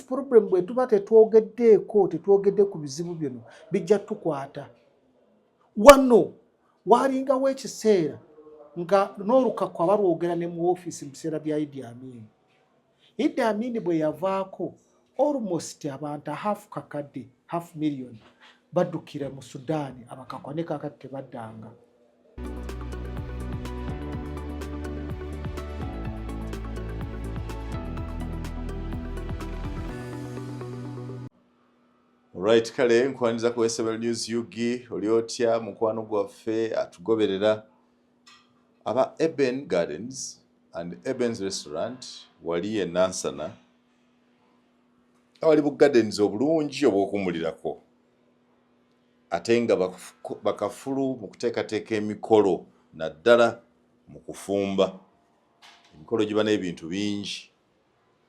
This problem bwe tuba tetwogeddeeko, tetwogedde ku bizibu bino, bijja tukwata. Wano walingawo ekiseera nga n'olukakwa balwogera ne mu ofiisi mu biseera bya Idi Amin. Idi Amin bwe yavaako, almost abantu half kakadde, half million, baddukira mu Sudaani. Abakakwa ne kakati tebaddanga. Right, kale nkwaniriza ku SML News UG. Oli otya mukwano gwaffe atugoberera? Aba Eben Gardens and Eben's Restaurant wali e Nansana, awali bu gardens obulungi obw'okuwummulirako, ate nga bakafulu mu kuteekateeka emikolo, naddala mu kufumba. Emikolo giba n'ebintu bingi,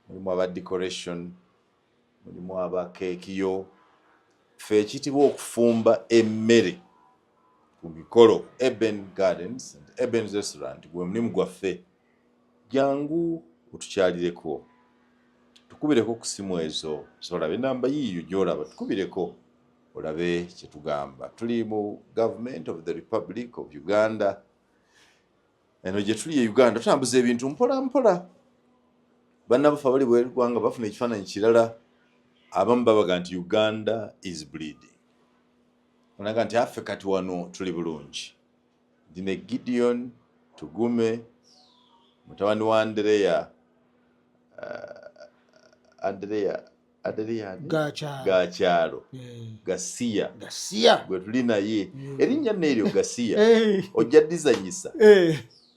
mulimu aba decoration, mulimu abakeekiyo. Ffe ekiyitibwa okufumba emmere ku mikolo, Eben Gardens and Eben's Restaurant gwe mulimu gwaffe. Jangu otukyalireko, tukubireko ku simu ezo zolaba, enamba yiiyo gyolaba, tukubireko olabe kyetugamba. Tuli mu Government of the Republic of Uganda. Eno gye tuli e Uganda, tutambuza ebintu mpola mpola. Bannabaffe abali bweru ggwanga bafuna ekifaananyi kirala. Abamu babaga nti Uganda is bleeding, onaga nti affe. Kati wano tuli bulungi. Ndi ne Gideon Tugume, mutabani wa Andereya, Andereya, Andereya ani? Gakyalo. Gakyalo. Gasiya. Gasiya. Gwe tuli naye. Erinnya nno eryo Gasiya, ojja dizanyisa.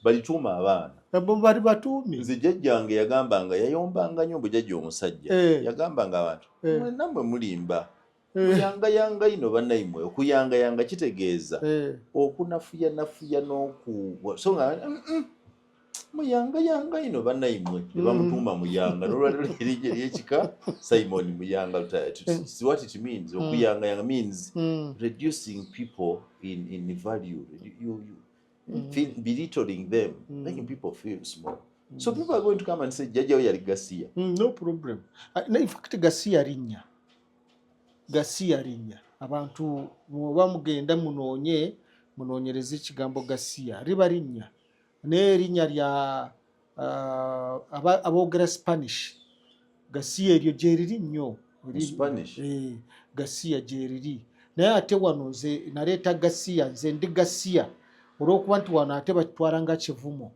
Balituuma abaana. Abo bali batuumi. Nze jjajjange yagambanga, yayombanga nnyo, mbu jjajja omusajja yagambanga abantu, "Mwenna mmwe mulimba, muyangayanga ino bannaimwe." Okuyangayanga kitegeeza okunafuya n'oku so nga muyangayanga ino bannaimwe, ne bamutuuma Muyanga. Nolwaliro erinnya eryekika Simon Muyanga Lutaaya. It's what it means. Okuyangayanga means reducing people in value. You feel, belittling them, making people feel small. So people are going to come and say jjajjawo yali gasiya. No problem. In fact, gasiya linnya, gasiya linnya. Abantu bwoba mugenda munoonye, munoonyereze ekigambo gasiya, liba linnya, naye erinnya lya aboogera Spanish. Gasiya eryo gyeriri nnyo. Mu Spanish? Eh, gasiya gyeriri, naye ate wano nze naleeta gasiya, nze ndi gasiya, olwokuba nti wano ate bakitwala nga kivumo,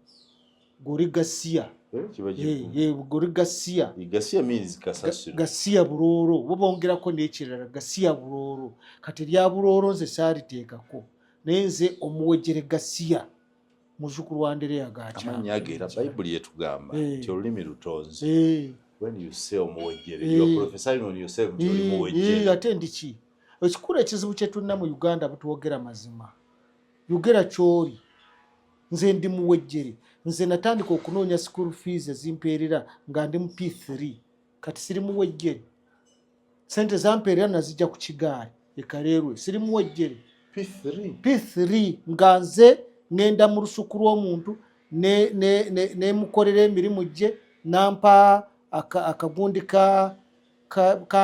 goli gasiya. Eh, kiba Eh, kivumo. eh, goli gasiya. Gasiya means kasasiro. Gasiya buloolo, bo bongerako n'ekirala, gasiya buloolo. Kati erya buloolo nze saaliteekako, naye nze omuwejere gasiya, muzzukulu wa Andereya. Amannya ago, era Bayibuli yetugamba nti olulimi lutonzi. When you say omuwejere, you are prophesying on yourself nti oli muwejere. Ate ndiki ekikulu, ekizibu kye tulina mu Uganda, butwogera mazima. Yogera kyoli. Nze ndi muwejjere. Nze natandika okunoonya school fees ezimpeerera nga ndi mu P3. Kati siri muwejjere? Sente zampeerera nazijja ku kigaali ekaleerwe. Siri muwejjere? P3? P3, nga nze ŋŋenda mu lusuku lw'omuntu nemukolera emirimu gye, nampa akagundi ka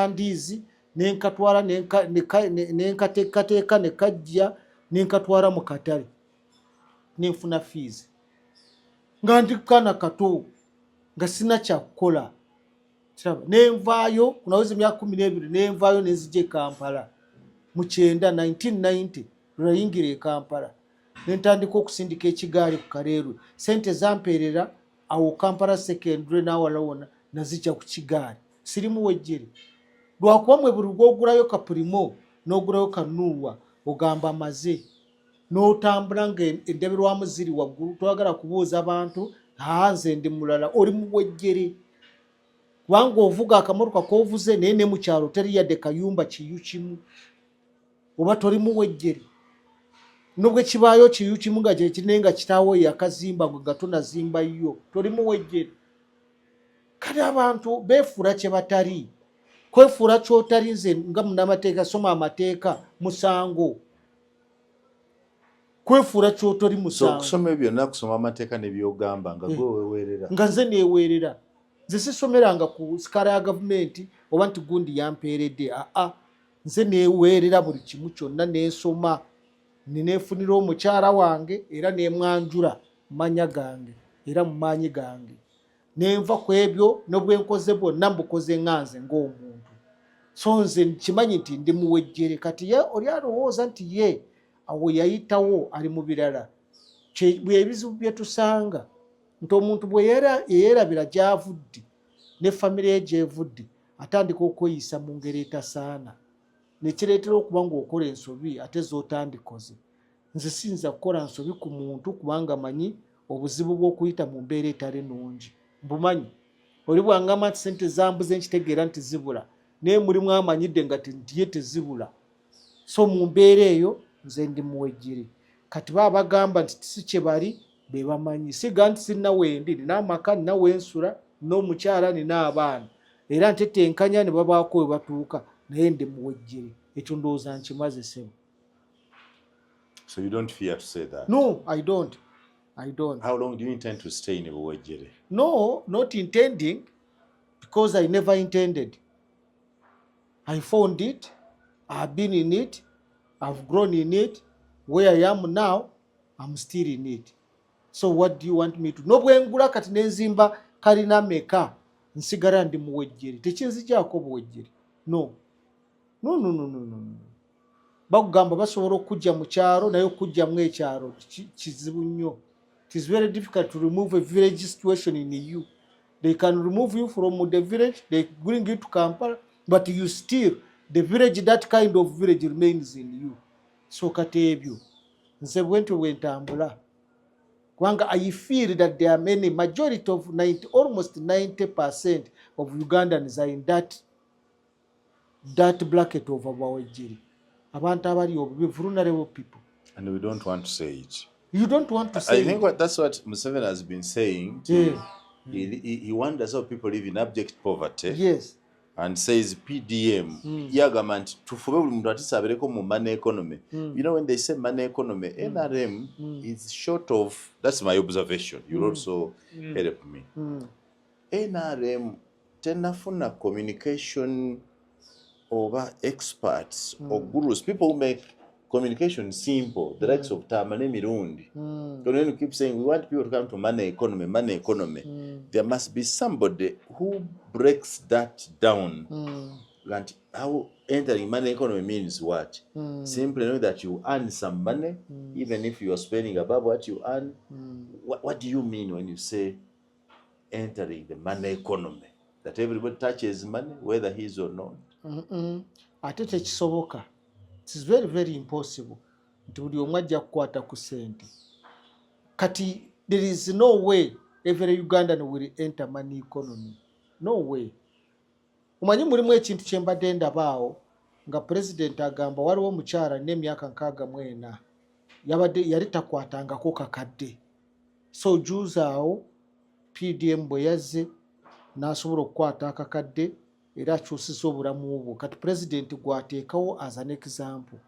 ndiizi, nenkatwala, nenkateekateeka, nekajja, nenkatwala mu katale, nenfuna fees nga ndi kana kato, nga sina kyakukola. Kiraba, nenvaayo naweza emyaka 12, nenvaayo nenzija e Kampala mu kyenda, 1990 lweyingira e Kampala, nentandika okusindika ekigaali ku Kaleerwe. Sente zampeerera awo Kampala Secondary n'awala wona nazijja ku kigaali. Siri muwejjere? Lwakuba mwe buli lwogulayo kapurimo n'ogulayo kanuuwa, ogamba maze n'otambula nga endabirwamu ziri waggulu, toyagala kubuuza bantu. Aa, nze ndi mulala. Oli muwejjere kubanga ovuga akamotoka kovuze, naye ne mukyalo teri yadde kayumba kiyu kimu. Oba toli muwejjere? Nobwe kibaayo kiyu kimu nga kyekiri, naye nga kitaawo yakazimba, gwe nga tonazimba yo, toli muwejjere? Kati abantu beefuula kye batali. Kwefuula kyotali, nze nga munamateeka, soma amateeka, musango. Kwefuula kyotoli So musango. Okusoma ebyo byonna, kusoma amateeka nebyogamba nga gwe weweerera. Nga nze neweerera. Nze sisomeranga ku sikaala ya gavumenti oba nti gundi yampeeredde. Aa, nze neweerera buli kimu kyonna, nensoma, neneefunira omukyala wange era nemwanjula mu mannya gange era mu maanyi gange. Nenva ku ebyo nobwenkoze bwonna mbukoze nga nze ng'omuntu. So nze nkimanyi nti ndi muwejjere. Kati ye oli alowooza nti ye awo yayitawo ali mu birala. Bwebizibu bye tusanga nti omuntu bwe yeerabira gy'avudde ne famire ye gy'evudde, atandika okweyisa mu ngeri etasaana, nekireetera okuba ng'okola ensobi ate z'otandikoze. Nze siyinza kukola nsobi ku muntu kubanga manyi obuzibu bw'okuyita mu mbeera etali nnungi, mbumanyi. Oli bwangamba nti sente zambuze, nkitegeera nti zibula, naye mulimu amanyidde nga nti ye tezibula. So mu mbeera eyo nze ndi muwejjere. Kati baba bagamba nti si kye bali, be bamanyi. Siga nti sirina wendi, nina amaka, nina wensula n'omukyala, nina abaana, era ntetenkanya ne babaako we batuuka, naye ndi muwejjere. Ekyo ndowooza nkimaze, sebo. So you don't fear to say that? No, I don't. I don't. How long do you intend to stay in Buwejjere? No, not intending, because I never intended. I found it, I've been in it, I've grown in it. Where I am now, I'm still in it. So what do you want me to? Nobwengula kati nenzimba kalina meka, nsigala ndi muwejjere. Tekinzigyako buwejjere. No. No, no, no, no, no. No. Bakugamba basobola okujja mu kyalo, naye okujjamu ekyalo kizibu nnyo. It is very difficult to remove a village situation in you. They can remove you from the village, they bring you to Kampala, but you still, the village, that kind of village remains in you. So kati ebyo nze bwentyo bwe ntambula, kubanga I feel that there are many, majority of 90, almost 90% of Ugandans are in that bracket of abawejjere, abantu abali obubi, vulnerable people. And we don't want to say it. You don't want to say I think it. that's what Museveni has been saying. He wonders how people live in abject poverty and says PDM yagamba nti tufube buli muntu atisa abeereko mu money economy. When they say money economy, NRM is short of, that's my observation. You'll also help me. NRM tenafuna communication oba experts or gurus, people who make communication simple, the likes of Tamale Mirundi. When you keep saying we want people to come to money economy, money economy, there must be somebody who breaks that down. And how entering money economy means what? Simply know that you earn some money, even if you are spending above what you earn. What do you mean when you say entering the money economy? That everybody touches money, whether he's or not? Ate tekisoboka. It is very, very impossible nti buli omu ajja kukwata ku ssente. Kati there is no way every Ugandan will enter money economy, no way. Omanyi mulimu ekintu kye mbadde ndabaawo nga Pulezidenti agamba waliwo omukyala alina emyaka 64, yabadde yali takwatangako kakadde. So juzi awo PDM bwe yazze n'asobola okukwata akakadde era akyusiza obulamu bwo. Kati Pulezidenti gwateekawo as an example,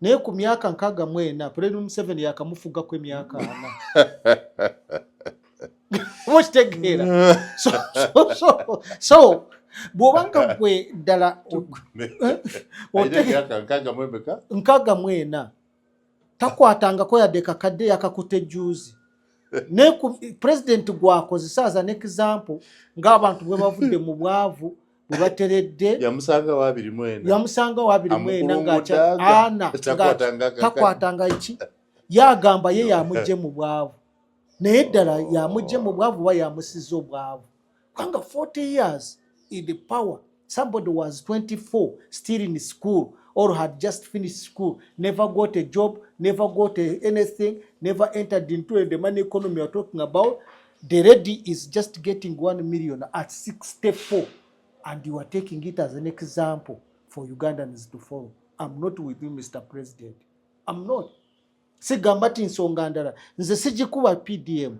naye ku myaka 64, Pulezidenti Museveni yakamufugako emyaka 40, oba okitegeera? So bw'obanga gwe ddala Alina emyaka 64? 64, takwatangako yadde kakadde, yakakutte juzi. Naye pulezidenti gwakozesa as an example ng'abantu bwe bavudde mu bwavu bwe bateredde. Yamusanga wa 24. Yamusanga wa 24 Amukulungudaaga. Ana Takwatanga kakadde. Takwatanga ki, yagamba ye yamugje mu bwavu, naye ddala yamugje mu bwavu oba yamusiza obwavu? Kubanga 40 years in the power, somebody was 24, still in school or had just finished school, never got a job, never got anything, never entered into the money economy you're talking about. The lady is just getting 1 million at 64 and you are taking it as an example for Ugandans to follow. I'm not with you, Mr President. I'm not. Sigamba ti nsonga ndala, nze sigikuba PDM,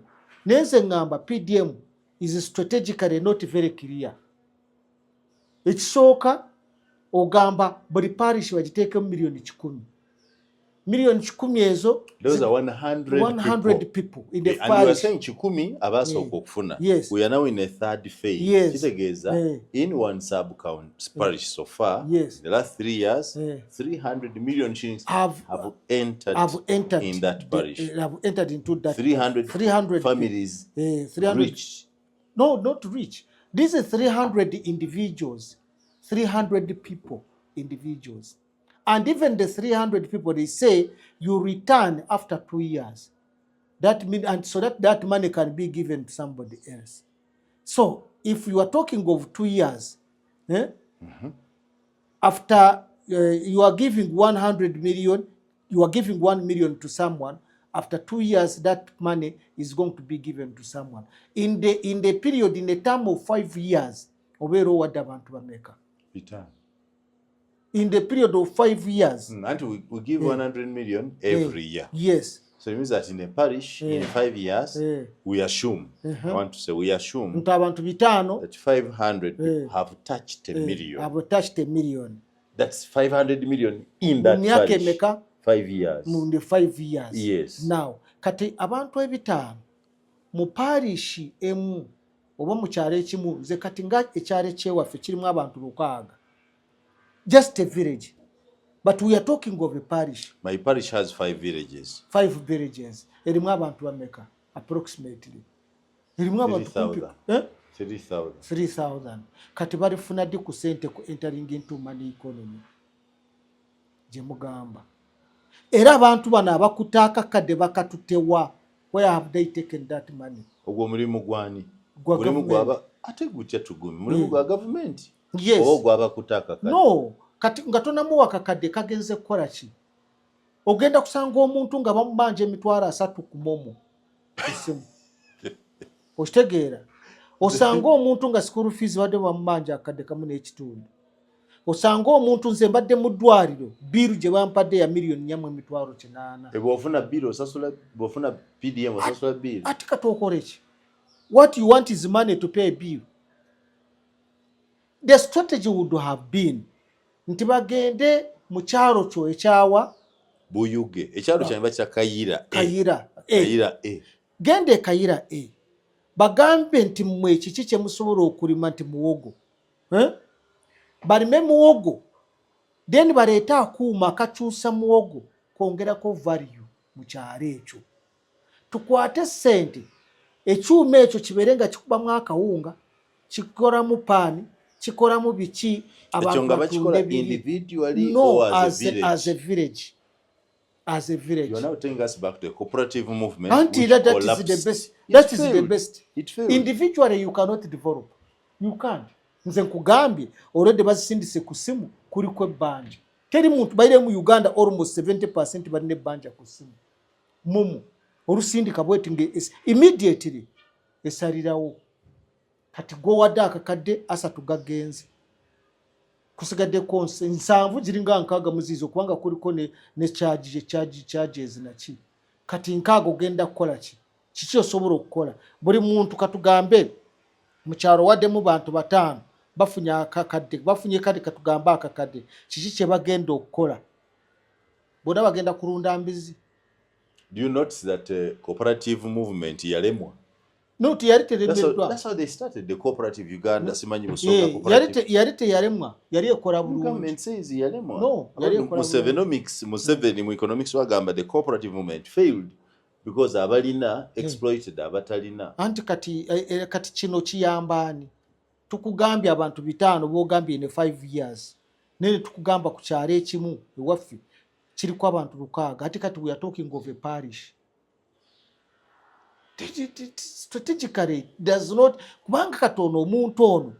naye nze ŋŋamba PDM is strategically not very clear. Ekisooka, ogamba buli parish bagiteekemu 100,000,000. Miliyoni 100 ezo. Those are 100. 100 people in the And you are parish. saying 100 abasooka okufuna. Yes. We are now in a third phase. Yes. Kitegeeza in one sub count parish so far, in the last 3 years, 300 million shillings have entered, have entered in that parish. Have entered into that. 300 300 families 300 reached. No, not rich. These are 300 individuals, 300 people, individuals. And even the 300 people, they say you return after 2 years. That mean, and so that that money can be given to somebody else. So if you are talking of 2 years, eh, after you are giving 100 million, you are giving 1 million to someone. After 2 years, that money is going to be given to someone. In the period, in the term of 5 years, obeera owadde abantu bameka? Return. In the period of 5 years. And we give 100 million every year. Yes. So it means that in a parish, in 5 years, we assume, I want to say we assume nti abantu 500 that 500 people have touched a million. Have touched a million. That's 500 million in Mu that myaka parish. emeka? 5 years. Mu the 5 years. Yes. Now kati abantu 500 mu parish emu oba mu kyalo ekimu, nze kati nga ekyalo ekyewaffe kirimu abantu 600, just a village, but we are talking of a parish. My parish has five villages. Five villages. Erimu abantu bameka approximately? Erimu abantu kumpi 3,000. Eh? 3,000. 3000. Kati balifuna ddi ku sente ku entering into money economy gye mugamba? Era abantu bano abakuta akakadde bakatutewa? Where have they taken that money? Ogwo mulimu gwani? Gwa Mulimu government. Gwaba ate gutya tugumi? Mulimu gwa gavumenti Yes. oba ogwabakuta akakadde? No, kati nga tonamuwa kakadde kagenze kukola ki? Ogenda kusanga omuntu nga bamubanja 300,000 ku MoMo esimu, okitegeera? Osanga omuntu nga school fees badde bamubanja 1.5 kakadde. Osanga omuntu, nze mbadde mu ddwaliro, bill gye bampadde ya 4,800,000. Eh, bw'ofuna bill osasula, bw'ofuna PDM osasula bill. Ate kati okola ki? What you want is money to pay a bill. The strategy would have been nti bagende mu kyalo kyo ekyawa Buyuge, ekyalo kyange bakita Kayira A. Kayira A. Kayira A. Genda e Kayira A, bagambe nti mmwe kiki kye musobola okulima? Nti muwogo. Eh? Balime muwogo, then baleete akuuma akakyusa muwogo kwongerako value mu kyalo ekyo. Tukwate sente, ekyuma ekyo kibeere nga kikubamu akawunga, kikolamu paani, kikolamu biki. Ekyo Abantu nga bakikola batunde biri. individually No, or as as a village? As a village, as a village. You are now taking us back to the cooperative movement, Anti which that is the collapsed. best. It That is the failed. best. It failed. Individually you cannot develop, you can't. Nze nkugambye, already bazisindise ku simu, kuliko ebbanja. Teri muntu baire mu Uganda, almost 70 balina ebbanja ku simu. MoMo olusindika bweti nge immediately esalirawo. Kati gwowadde 300,000 gagenze, kusigaddeko 70, ziringa 60 muziizo, kubanga kuliko ne charges naki. Kati 60 ogenda kukola ki? Kiki osobola okukola? Buli muntu, katugambe mukyalo waddemu bantu 5 bafunye akakadde, bafunye kade, katugambe akakadde, kiki kye bagenda okukola? Bonna bagenda kulunda mbizi. Do you notice that cooperative movement yalemwa? No, teyali teremeddwa. That's how they started the cooperative Uganda, simanyi Busoga Yali cooperative. Yali teyalemwa, yali ekola bulungi. Government says yalemwa. No, yali ekola bulungi. Musevenomics, Museveni mu economics wagamba the cooperative movement failed because abalina exploited abatalina. Anti kati kati kino kiyamba ani? Tukugambye abantu 500 bogambye ne 5 years, naye tukugamba ku kyalo ekimu ewaffe kiriko abantu 600. Ate kati we are talking of a parish. Strategically does not, kubanga kati ono omuntu ono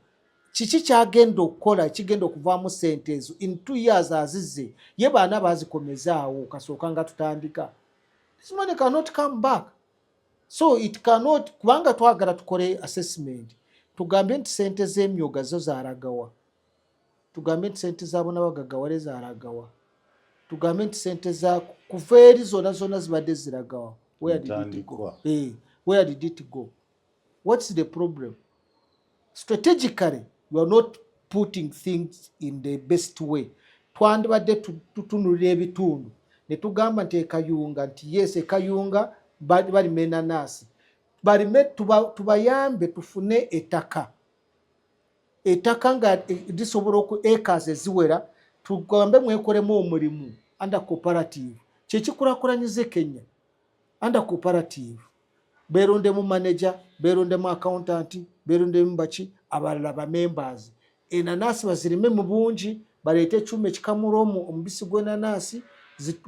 kiki kyagenda okukola ekigenda okuvaamu sente ezo in 2 years? Azizze ye, baana bazikomezaawo kasooka nga tutandika. This money cannot come back, so it cannot, kubanga twagala tukole assessment, tugambe nti sente z'emyoga zo zalagawa, tugambe nti sente zabona bagagawale zalagawa, tugambe nti sente za kuva eri zonna zonna zibadde ziragawa. Where did it go? Ntandikwa. Eh, where did it go? What's the problem? Strategically you are not putting things in the best way. Twandibadde tutunulira ebitundu ne Ne tugamba nti ekayunga, nti yes, ekayunga balima enanasi, balime, tubayambe tufune ettaka, ettaka nga lisobola oku acres eziwera, tugambe mwekolemu omulimu under cooperative. Kyekikulakulanyiza Kenya under cooperative. Berondemu manager, berondemu accountant, berondemu baki abalala, ba members. Enanasi bazirime mu bungi, baleete ekyuma ekikamula omubisi gw'enanasi,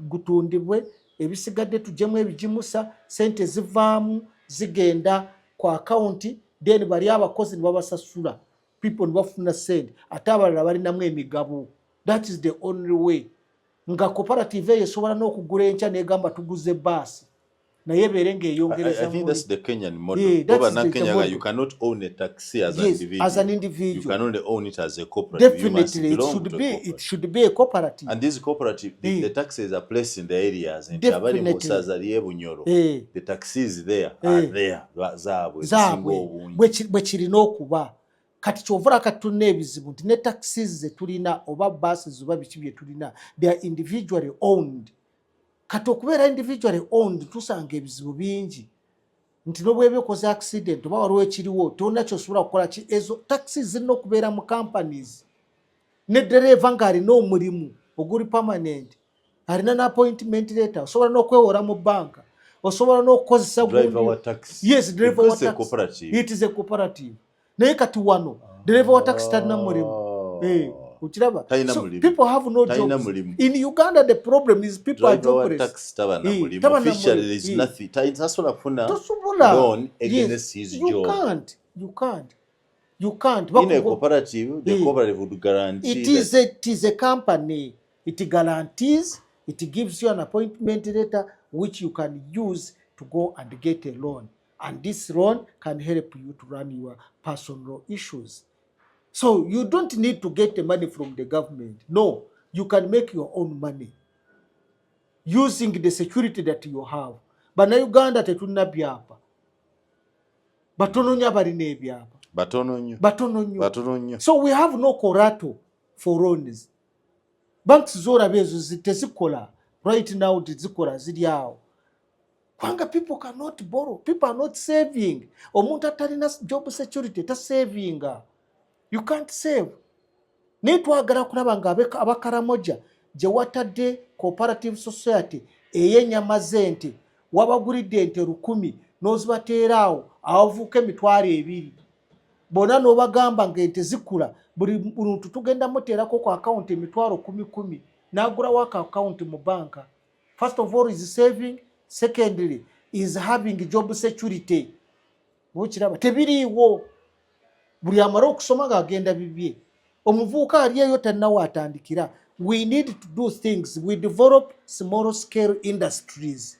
gutundibwe, ebisigadde tujjemu ebigimusa, sente zivaamu zigenda ku akawunti, then bali abakozi ne babasasula, people ne bafuna sente, ate abalala balinamu emigabo. That is the only way nga cooperative eyo esobola n'okugula enkya negamba tuguze baasi, naye ebeere ng'eyongereza. I think that's the Kenyan model. Yeah, that's the model. You cannot own a taxi as an individual. As an individual. You can only own it as a cooperative. Definitely, it should be a cooperative. And this cooperative, the taxis are placed in the areas. And abali mu ssaza ly'e Bunyoro, the taxis there are there. Zaabwe. Zaabwe. Bwe kirina okuba. Kati kyovula kati tulina ebizibu nti ne taxis ze tulina oba buses oba biki bye tulina, they are individually owned. Kati okubeera individually owned, tusanga ebizibu bingi nti nobweba ekoze accident oba waliwo ekiriwo, tolina kyosobola kukola ki. Ezo taxi zirina okubeera mu companies, ne dereva ng'alina omulimu oguli permanent, alina n'appointment letter, osobola n'okwewola mu banka, osobola n'okukozesa. Yes, driver wa taxi. It is a cooperative. Naye kati wano dereva wa taxi talina mulimu. Eh, okiraba? So people have no jobs in Uganda. The problem is people are jobless. Tosobola. You can't, you can't, you can't. In a cooperative, the cooperative would guarantee. It is a company. It guarantees, it gives you an appointment letter which you can use to go and get a loan, and this loan can help you to run your personal issues. So you don't need to get the money from the government. No, you can make your own money using the security that you have. Bannayuganda tetulina byapa, batono nnyo abalina ebyapa. Batono nnyo. Batono nnyo. Batono nnyo. So we have no collateral for loans. Banks zolaba ezo tezikola right now, tezikola, ziri awo kubanga people cannot borrow, people are not saving. Omuntu atalina job security tasavinga, you can't save. Naye twagala kulaba nga Abakaramoja gye watadde cooperative society ey'ennyama z'ente, wabagulidde ente 1000 n'ozibateera awo awavuuka 20,000 bonna, n'obagamba ng'ente zikula, buli muntu tugenda muteerako ku akawunti emitwalo kumi kumi, n'agulawo ako akawunti mu banka. First of all is saving, secondly is having job security. Bukiraba tebiriiwo. Buli amala okusoma ng'agenda bibye, omuvubuka ali eyo talinawo atandikira. We need to do things. We develop small scale industries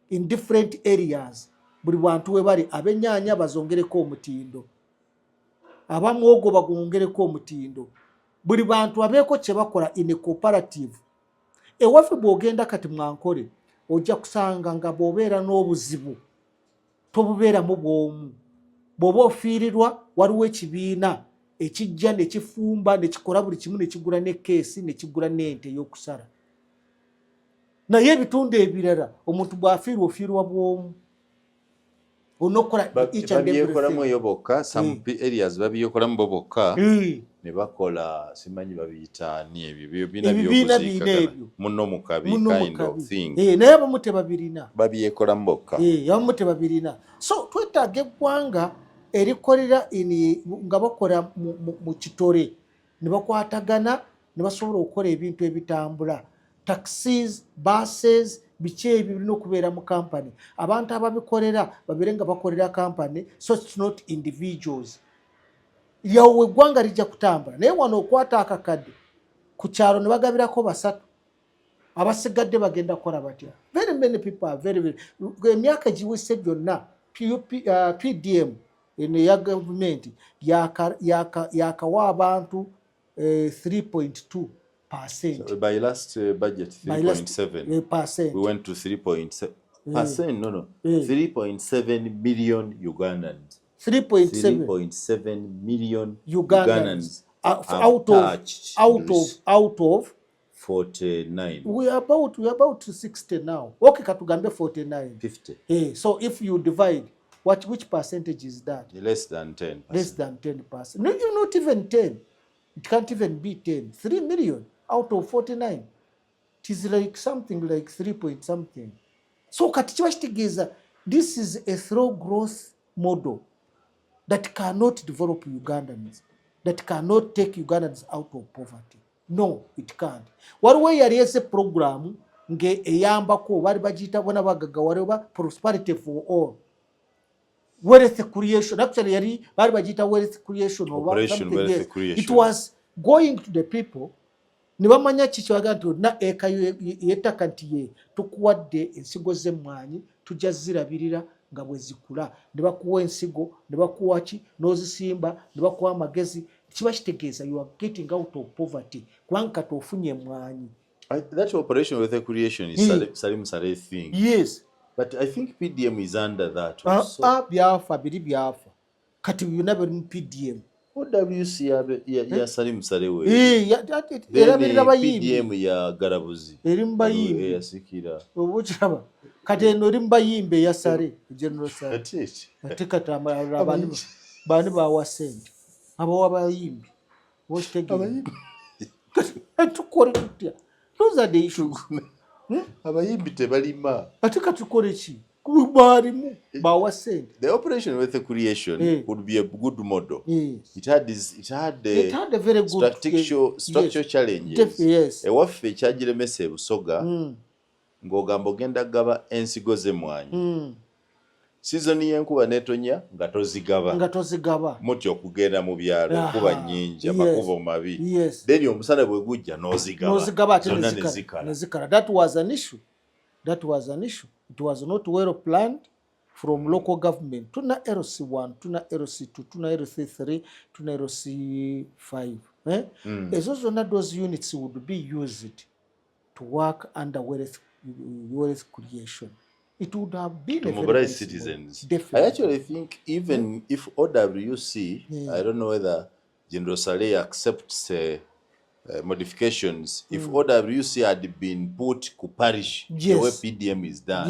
in different areas. Buli bantu we bali, ab'ennyaanya bazongereko omutindo, abamwogo bagwongereko omutindo, buli bantu abeeko kye bakola in a cooperative. Ewaffe bw'ogenda kati mwankole, ojja kusanga nga bw'obeera n'obuzibu tobubeeramu bw'omu. Bw'oba ofiirirwa, waliwo ekibiina ekijja ne kifumba ne kikola buli kimu, ne kigula ne keesi, ne kigula n'ente ey'okusala. Naye ebitundu ebirala, omuntu bw'afiirwa, ofiirwa bw'omu, olina okukola. Babyekolamu eyo bokka. Some areas babyekolamu bo bokka ne bakola, simanyi babiyitaani ebyo. Ebibiina biina ebyo. Muno mu kabi kind of thing. Naye abamu tebabirina. Babyekolamu bokka. Abamu tebabirina. So twetaaga eggwanga erikolera nga bakola mu kitole, ne bakwatagana, ne basobola okukola ebintu ebitambula. Taxis, buses, biki ebyo birina okubeera mu kampany. Abantu ababikolera babeere nga bakolera kampany, so it's not individuals. Yawe eggwanga lijja kutambula. Naye wano okwata akakadde ku kyalo ne bagabirako basatu, abasigadde bagenda kukola batya? Very many people are very, very, emyaka egiwise gyonna PDM eno eya gavumenti yakawa abantu 3.2 percent. So by last budget 3.7 percent. We went to 3.7 percent. No, 3.7 million Ugandans. 3.7. 3.7 million Ugandans, Ugandans out of out out of 4 49. We are about 60 now. Okay, katugambe 49. 50. Hey, so if you divide, what which percentage is that? Less than 10. Less than 10%. No, you not even 10. It can't even be 10. 3 million out of 49. It is like something like 3 point something. So kati kiba kitegeeza this is a slow growth model that cannot develop Ugandans, that cannot take Ugandans out of poverty. No, it can't. Waliwo eyali program nge eyambako, bali bagiyita bona bagagawale oba Prosperity for All, wealth creation. Actually yali bali bagiyita wealth creation oba Operation something. Wealth Yes. Creation. It was going to the people ne bamanya kikiwaga nti olina eka y'ettaka nti ye tukuwadde ensigo z'emmwanyi, tujja zirabirira nga bwe zikula, ne bakuwa ensigo, ne bakuwa ki, n'ozisimba, ne bakuwa amagezi. Kiba kitegeeza you are getting out of poverty kubanga kati ofunye emmwanyi. That Operation Wealth Creation is Salim Saleh thing. Yes. But I think PDM is under that Ah, also. ah, byafa, biri byafa, kati byonna biri mu PDM. OWC ya Salim Saleh we. Eh, Then erabirira bayimbi. PDM ya Garabuzi. Eri mu bayimbi. Yasikira. Oba okiraba, kati eno eri mu bayimbi eya Saleh, General Saleh. Ate ki? Ate kati amalala bani bawa sente, abawa bayimbi, oba okitegeera? Tukole tutya? Those are the issues. Abayimbi tebalima. Ate katukole ki? Baalimu bawa sente. The Operation Wealth Creation would be a good model. It had It had a very good structural challenges. Ewaffe ekyagiremesa e Busoga, ng'ogamba ogenda kugaba ensigo z'emmwanyi, sizoni y'enkuba n'etonya nga tozigaba. Nga tozigaba. Mutya okugenda mu byalo, enkuba nnyingi, amakubo mabi. Then omusana bwe gujja n'ozigaba. N'ozigaba ate zonna nezikala. Ne zikala. Nezikala. That was an issue, that was an issue. It was not well planned from local government. Tuna LC1, tuna LC2, tuna LC3, tuna LC5, eh? Ezo zonna, those units would be used to work under wealth creation. It would have been To a very mobilize nice model. Citizens. Definitely. I actually think even if OWC, I don't know whether General Saleh accepts modifications, if OWC had been put ku parish the way PDM is done,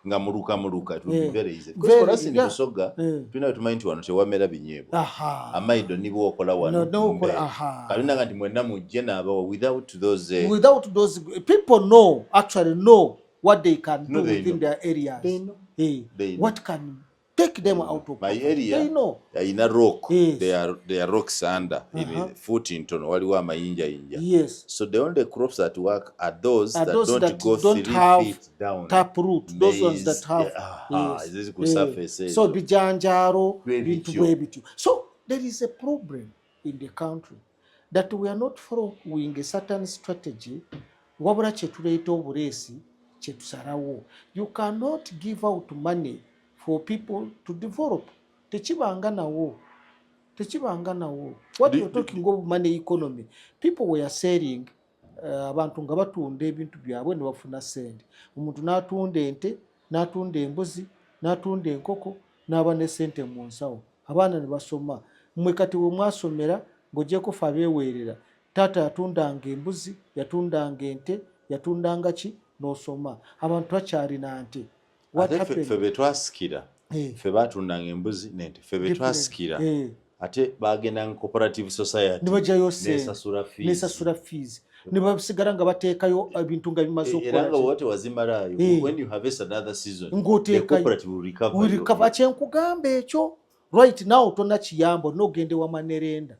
nga muluka muluka, it would be very easy. Because for us in Busoga, tulina tumanyi nti wano tewamera binyeebwa. Amaido nibo okola wano. No, no, okola, mbe. Kalina nti mwenna mujje n'abawa without those Without those people know, actually know what they can No, do they within know. their areas. They know. They know. What can take them out of My poverty. area They know. Ayina rock. There are rocks under in foot ntono, waliwo amayinjayinja. So the only crops that work are those Are that those don't that go don't 3 have feet down. Tap root, those ones Maize, that have yeah, aha, eziri ku surface So ezo. bijanjaalo, Bwe bintu bityo. bwe bityo. So there is a problem in the country that we are not following a certain strategy, wabula kyetuleeta obuleesi kyetusalawo. You cannot give out money for people to develop. Tekibanga nawo, tekibanga nawo. What you're talking of money economy, people were selling, abantu nga batunda ebintu byabwe ne bafuna sente. Omuntu n'atunda ente, n'atunda embuzi, n'atunda enkoko, n'aba ne sente mu nsawo, abaana ne basoma. Mmwe kati we mwasomera, ng'ogyeko fe abeeweerera, taata yatundanga embuzi, yatundanga ente, yatundanga ki, n'osoma. Abantu bakyalina nte. What Ate ffe happened? Ffe be twasikira, ffe batundanga embuzi nente, ffe be twasikira, ate bagendanga cooperative society Ne baggyayo sente. Nesasula fees. Nesasula fees, ne basigala nga bateekayo ebintu nga bimaze Era nga okukola. bw'oba tewazimalaayo, when you harvest another season, the Ng'oteekayo. cooperative will recover Will recover. Kyenkugamba ekyo, right now tonna kiyamba, olina ogende wa money lender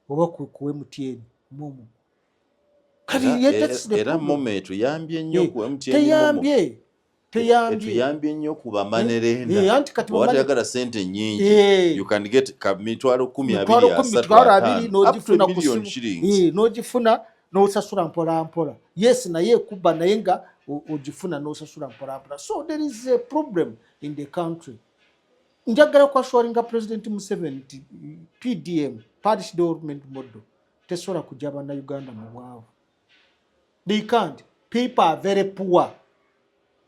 oba ku MTN MoMo. Kati that's the Era problem. MoMo etuyambye nnyo ku MTN MoMo. Teyambye, teyambye. Etuyambye nnyo ku ba money lender. Eh, anti kati Oba toyagala sente nnyingi, you can get ka 20,000, mitwalo 20, 10, 30, mitwalo 20, 50, up to n'ogifuna a ku million simu. shillings. Eh, n'ogifuna n'osasula mpola mpola. Yes, naye ekuba, naye nga ogifuna n'osasula mpola mpola. So there is a problem in the country. Njagala kwassuringa President Museveni nti PDM, parish development model, tesobola kujja bannayuganda mu bwavu. They can't. People are very poor.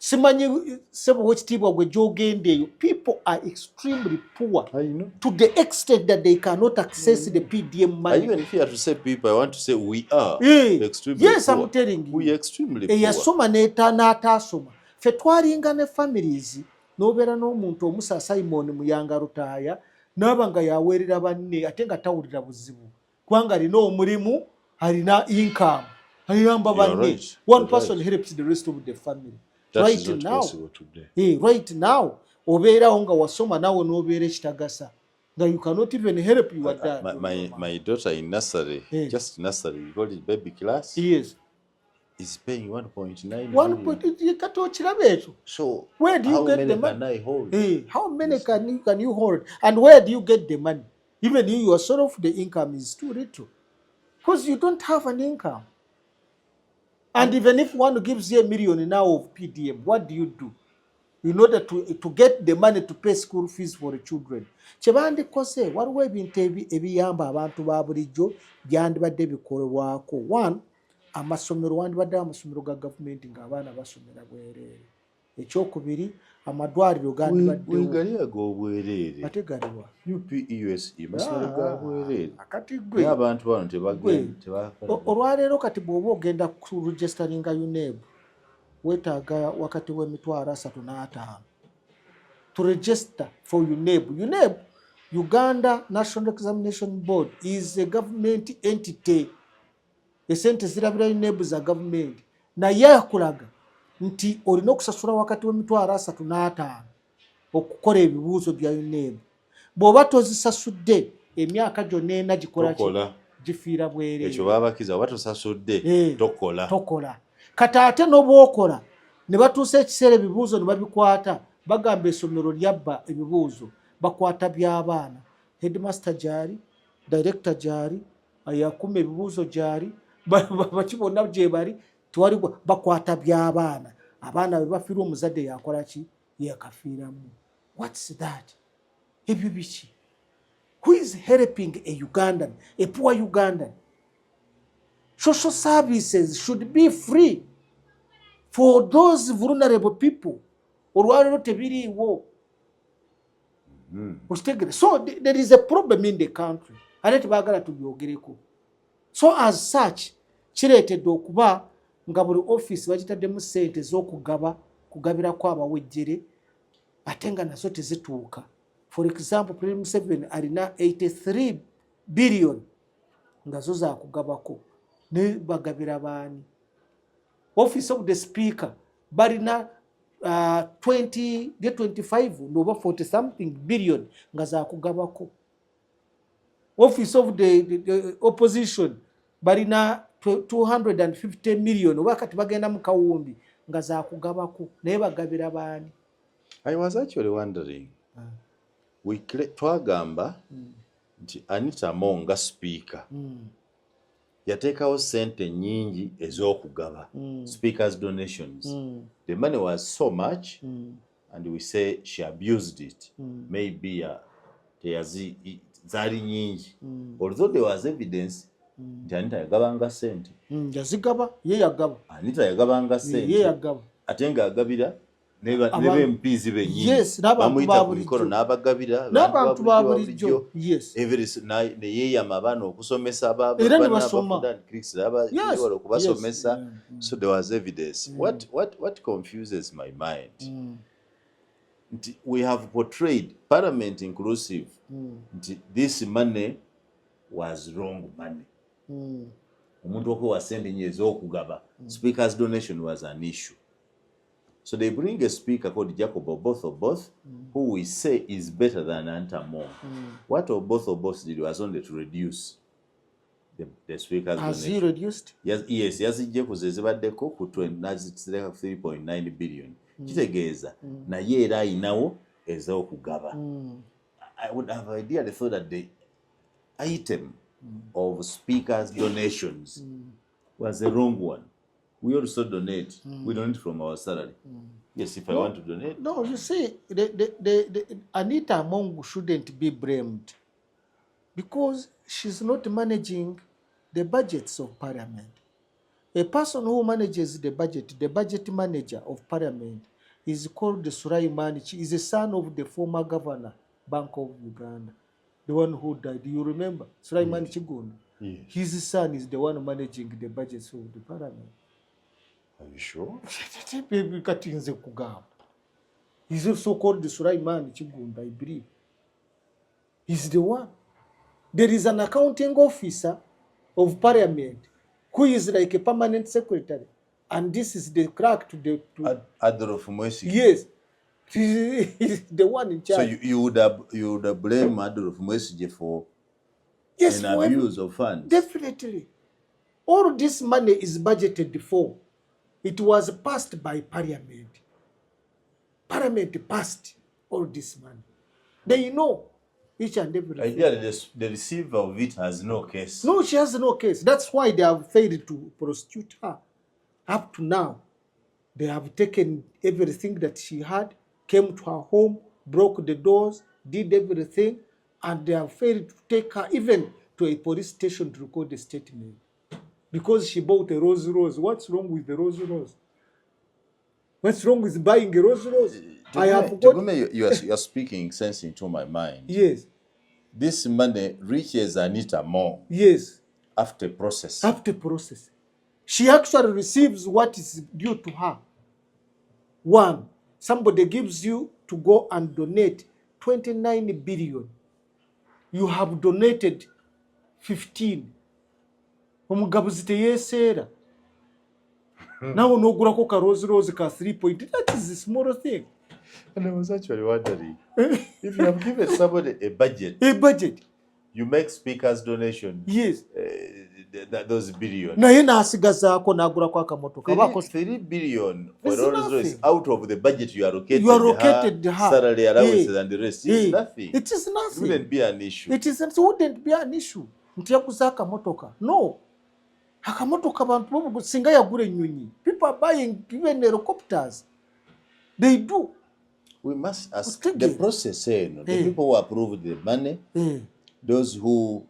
Simanyi, sebo wekitiibwa, gwe gyogenda eyo, people are extremely poor I know. to the extent that they cannot access the PDM I money. even fear to say people, I want to say we are extremely Yes, poor. I'm telling you. We are extremely poor. Eyasoma n'ataasoma, ffe twalinga ne families, n'obeera n'omuntu omusa Simon Muyanga Rutaaya, naaba nga yaweerera banne, ate nga tawulira buzibu kubanga alina omulimu, alina income, ayamba You are banne. right. One You're person right. helps the rest of the family. That Right is not now, possible today. Right now obeerawo nga wasoma, naawe n'obeera ekitagasa, nga you cannot even help your dad or your mom. My daughter in nursery, just nursery, we call it baby class, is paying 1.9 One million. point, kati okiraba ekyo. So Where do you how get many the money? can I hold? How many can you hold? And where do you get the money? Even you yourself, the income is too little. Because you don't have an income. And even if one gives you a million now of PDM, what do you do in order to get the money to pay school fees for the children? Kyebandikoze, waliwo ebintu ebiyamba abantu ba bulijjo byandibadde bikolebwako. One, amasomero, wandibaddewo amasomero ga gavumenti ng'abaana basomera bwereere. Ekyokubiri, amadwaliro gandibaddewo. Wegali ag'obwereere. Ate galiwa? UPEUSE, masomero ga bwereere. Kati gwe Naye abantu bano Gwe. Olwaleero kati bw'oba ogenda ku registeringa UNEB, weetaaga wakati w'emitwalo 35 to register for UNEB. UNEB, Uganda National Examination Board, is a government entity. Esente zirabira UNEB za gavumenti, naye akulaga nti olina okusasula wakati w'emitwalo 35 okukola ebibuuzo bya UNEB. Bw'oba tozisasudde, emyaka gyonna ena gikola ki? Tokola. Gifiira bwereere. Ekyo babakiza, oba tosasudde, tokola. Tokola. Kati ate n'obwokola ne batuusa ekiseera, ebibuuzo ne babikwata, bagamba essomero lyabba ebibuuzo, bakwata by'abaana. Headmaster gyali, director gyali, yakuma ebibuuzo gyali, baki bonna gye bali, tewali bakwata by'abaana. Abaana bwe bafiirwa, omuzadde yakola ki? Yakafiiramu. What's that? Ebyo biki? Who is helping a Ugandan, a poor Ugandan? Social services should be free for those vulnerable people. Olwaleero tebiriiwo. Okitegere? So there is a problem in the country, ate tebaagala tubyogereko. So as such, kireetedde okuba nga buli offisi bagitaddemu sente ez'okugaba, kugabirako abawejjere, ate nga nazo tezituuka. For example, President Museveni alina 83 billion nga zo zakugabako, ne bagabira baani? Office of the Speaker balina 20 25 noba 40 something billion nga zakugabako. Office of the opposition balina 250 million, oba kati bagenda mu kawumbi, nga zakugabako, naye bagabira baani? I was actually wondering. Twagamba nti Anita Among nga speaker yateekawo sente nnyingi ez'okugaba, speakers' donations. The money was so much and we say she abused it. Maybe teyazi zaali nnyingi. Although there was evidence nti Anita yagabanga sente. Yazigaba, ye yagaba. Anita yagabanga Ye sente. yagaba. Ate ng'agabira ne ne MPs bennyini. Yes, n'abantu bamuyita ba ku mikolo bulijjo. N'abagabira. N'abantu ba bulijjo, yes. Ne yeeyama abaana okusomesa Era ne basoma. Aba okubasomesa. So there was evidence. What confuses my mind nti we have portrayed parliament inclusive nti this money was wrong money. Omuntu okwewa sente nyo ez'okugaba, speakers' donation was an issue. So they bring a speaker called Jacob Oboth Oboth, who we say is better than Anita Among. What Oboth Oboth did was only to reduce the speaker's Has he donation. reduced? Yes, yazijje ku ze zibaddeko ku 20, nazitereka ku 3.9 billion. Kitegeeza naye era ayinawo ez'okugaba. I would have ideally thought that the item of speakers' donations was the wrong one. We also donate. We donate from our salary. Yes, if I want to donate. No, you see, the Anita Among shouldn't be blamed because she's not managing the budgets of parliament. A person who manages the budget, the budget manager of parliament, Is called Sulaiman. Is a son of the former governor, Bank of Uganda, the one who died. Do you remember Sulaiman Kiggundu? Yes. His son is the one managing the budgets of the parliament. Are you sure? Kati nze kugamba, he's also called Sulaiman Kiggundu. I believe he's the one. There is an accounting officer of parliament who is like a permanent secretary, and this is the clerk to the to, Adolf Mwesige. Yes, he's the one in So charge. you would have blamed Adolf Mwesige for Yes, an for abuse of funds. Definitely. All this money is budgeted for. It was passed by parliament. Parliament passed all this money. They know each and everything. Ideally, the receiver of it has no case. No, she has no case. That's why they have failed to prosecute her. Up to now, they have taken everything that she had, came to her home, broke the doors, did everything, and they have failed to take her even to a police station to record a statement. Because she bought a Rolls Royce. What's wrong with the Rolls Royce? What's wrong with buying a Rolls Royce? I have got. Tugume, you are speaking sense into my mind. This money reaches Anita Among after process. After process. She actually receives what is due to her. One, somebody gives you to go and donate 29 billion. You have donated 15. Omugabuzi teyeeseera. Nawe n'ogulako ka Rolls Royce ka 3 point. That is a small thing. And I was actually wondering, if you have given somebody a budget, A budget. You make speakers donation, those billions. Naye n'asigazaako n'agulako akamotoka. 3 billion for It's Rolls Royce nothing. Out of the budget you allocated, You allocated her. Salary allowances and the rest is nothing. It is It nothing. wouldn't be an issue. It wouldn't be an issue nti yaguze akamotoka. No, akamotoka bantu bo singa yagula ennyonyi. People are buying even helicopters. They do. We must ask Otege. The process, no, the people who approved the money, those who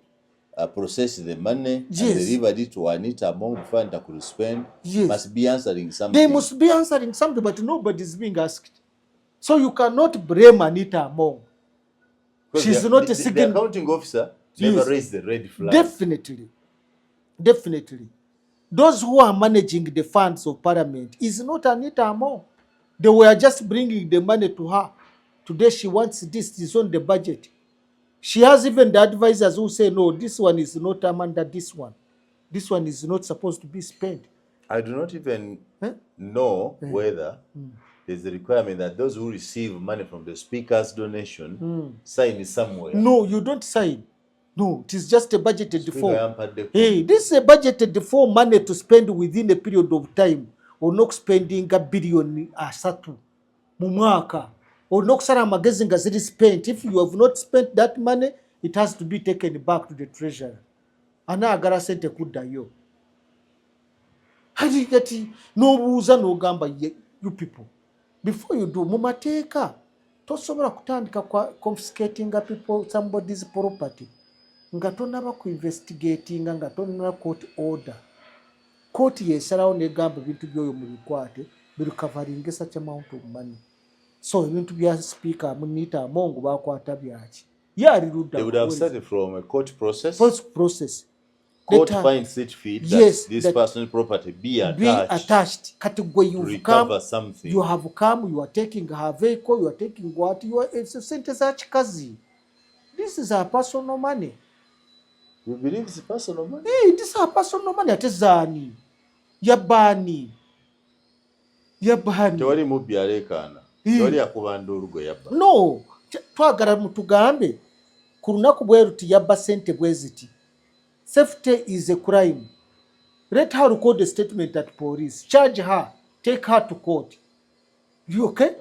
processed the money and delivered it to Anita Among before Anita could spend, must be answering something. They must be answering something, but nobody is being asked. So you cannot blame Anita Among. Because She's not a the accounting officer never raised the red flag. Definitely. Definitely. Those who are managing the funds of parliament is not Anita Among. They were just bringing the money to her. Today she wants this, it's on the budget. She has even the advisors who say, "No, this one is not under this one. This one is not supposed to be spent." I do not even Eh? Know whether there's a requirement that those who receive money from the speaker's donation sign somewhere. No, you don't sign. No, it is just a budgeted Speaker for. yampadde. Hey, this is a budgeted for money to spend within a period of time. Olina okuspendinga biliyoni 30 mu mwaka. Olina okusala amagezi nga ziri spent. If you have not spent that money, it has to be taken back to the treasury. Anaagala sente kuddayo. Kati kati n'obuuza n'ogamba, "You people, before you do," mu mateeka tosobola kutandika kwa confiscatinga people, somebody's property, nga tonaba kuinvestigatinga, nga tonaba court order. Kooti yesalawo negamba ebintu byoyo mubikwate birecoveringe such amount of money. So ebintu bya Speaker Anita Among bakwata byaki? Ye ali ludda? They would have started from a court process. Court process. Court Later, finds it fit that this personal property be attached, be attached. Kati gwe to you've recover come, something. You have come, you are taking her vehicle, you are taking what you are. It's sente za kikazi. This is her personal money. You believe it's personal money? Hey, this is her personal money. Ate zaani? Yabbaani? Yabbaani? Tewali mubbi aleekaana. Tewali akuba nduulu gwe yabba. No, twagala mutugambe ku lunaku bwe ruti yabba sente bwe ziti. Safety is a crime. Let her record a statement at police, charge her, take her to court. You okay?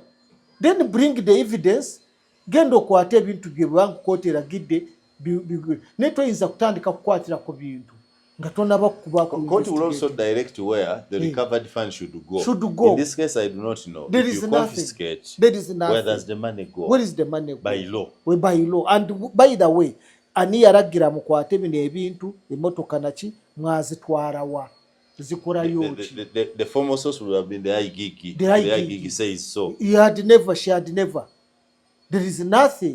Then bring the evidence. Genda okwate ebintu bye bwangu kooti eragidde. Naye toyinza kutandika kukwatira ku bintu nga tonaba kuba Court will also direct where the recovered fund should go. Should go. In this case, I do not know. There If is you nothing. Confiscate, There is nothing. where does the money go? Where is the money go? By law. We by law. And by the way, ani yalagira mukwate bino ebintu, emotoka naki, mwazitwala wa? Zikolayo ki? The formal source would have been the IGG. The The IGG. IGG says so. He had never, she had never. There is nothing.